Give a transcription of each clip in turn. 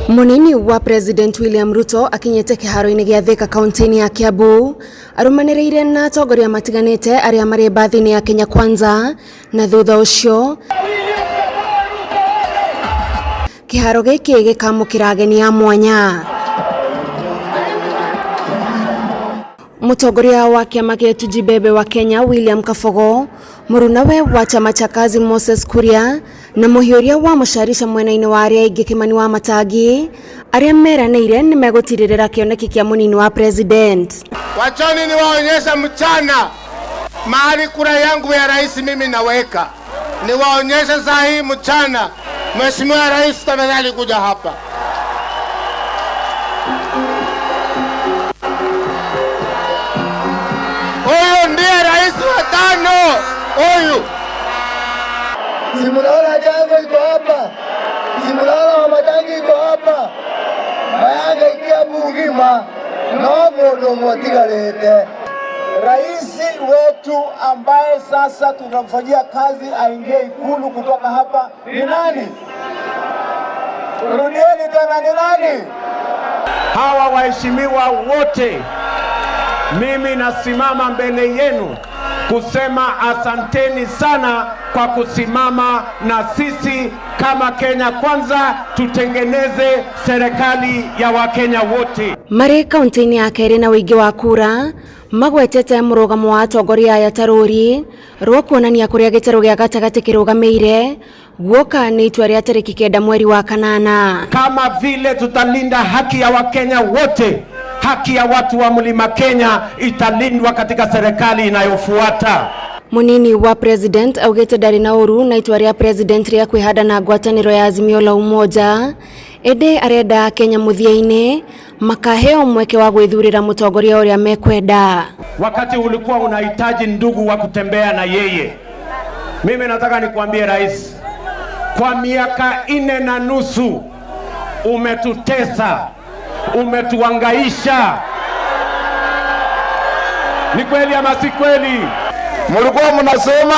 Munini wa President William Ruto akinyĩte kĩharo-inĩ gĩa Thika kaunti-inĩ ya Kiambu arũmanĩrĩire na atongoria matiganĩte arĩa marĩ mbathi-inĩ ya Kenya Kwanza na thutha ũcio kĩharo gĩkĩ gĩkamũkĩra ageni a mwanya. Mũtongoria wa kĩama kĩa Tujibebe wa Kenya William Kabogo, mũrunawe wa chama cha kazi Moses Kuria na mũhiũria wa mũcarica mwena-inĩ wa arĩa aingĩ Kimani wa Matangi arĩa meranĩire nĩ megũtirĩrĩra kĩoneki kĩa mũnini wa president. Wachani niwaonyesha mchana mahali kura yangu ya rais mimi naweka, niwaonyeshe saa hii mchana. Mheshimiwa Rais, tafadhali kuja hapa. Huyu ndiye rais wa tano huyu. Si munaona Jango iko hapa, si munaona Wamatangi iko hapa, mayanga ikia bugima no mundu mwatigarite. Rais wetu ambaye sasa tunamfanyia kazi aingie Ikulu kutoka hapa ni nani? Rudieni tena, ni nani? Hawa waheshimiwa wote, mimi nasimama mbele yenu kusema asanteni sana kwa kusimama na sisi kama Kenya Kwanza, tutengeneze serikali ya Wakenya wote. Marĩ kaunti-inĩ ya kerĩ na ũingĩ wa kura magwetete mũrũgamo wa atongoria aya ta rũri rwa kuonania kũrĩa gĩtarũ gĩa gatagatĩ kĩrũgamĩire guoka nĩ itua rĩa tarĩki 9 mweri wa kanana. Kama vile tutalinda haki ya Wakenya wote, haki ya watu wa Mlima Kenya italindwa katika serikali inayofuata. Munini wa president augĩte ndarĩ na ũru na itua rĩa president rĩa kwĩhanda na ngwatanĩro ya Azimio la Umoja ĩndĩ arenda Kenya mũthia-inĩ makaheo mweke wa gwĩthurĩra mũtongoria ũrĩa mekwenda. Wakati ulikuwa unahitaji ndugu wa kutembea na yeye, mimi nataka nikuambie rais, kwa miaka 4.5 umetutesa, umetuangaisha. Ni kweli ama si kweli? Mulikuwa mnasema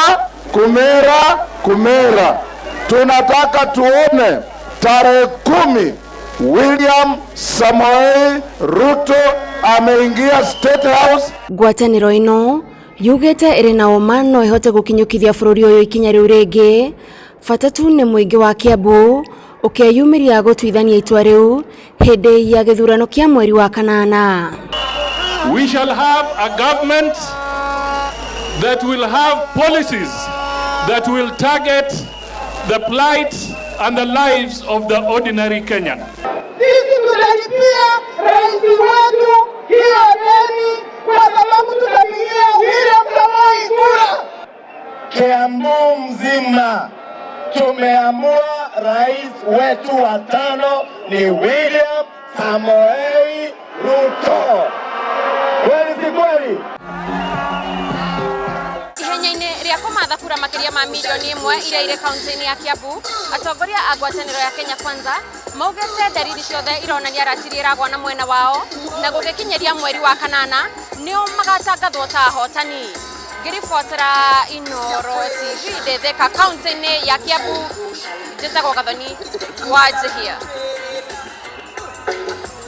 kumera kumera, tunataka tuone tarehe 10 William Samoei Ruto ameingia State House. Ngwatanĩro ĩno yugĩte ĩrĩ na ũma no ĩhote gũkinyũkithia bũrũri ũyũ ikinya rĩu rĩngĩ bata tu nĩ mũingĩ wa Kiambu ũkeyumĩria gũtuithania itua rĩu hĩndĩ ya gĩthurano kĩa mweri wa kanana. We shall have a government that will have policies that will target the plight and the lives of the ordinary Kenyan. Sisi tutalipia rais wetu hiyo deni kwa sababu tutapigia William Samoei kura. Kiambu mzima tumeamua rais wetu wa tano ni William Samoei Ruto. Kweli si kweli? Ihenya-inĩ rĩa kũmatha kura makĩria ma mirioni 1 iria irĩ kaunti-inĩ ya Kiambu, atongoria a ngwatanĩro ya Kenya Kwanza maugĩte ndariri ciothe ironania ratiri ĩragwa na mwena wao na gũgĩkinyĩria mweri wa kanana nĩo magatangathwo ta ahotani. Ngĩribotera Inooro TV ndĩ Thika kaunti-inĩ ya Kiambu, njĩtagwo Gathoni wa Njihia.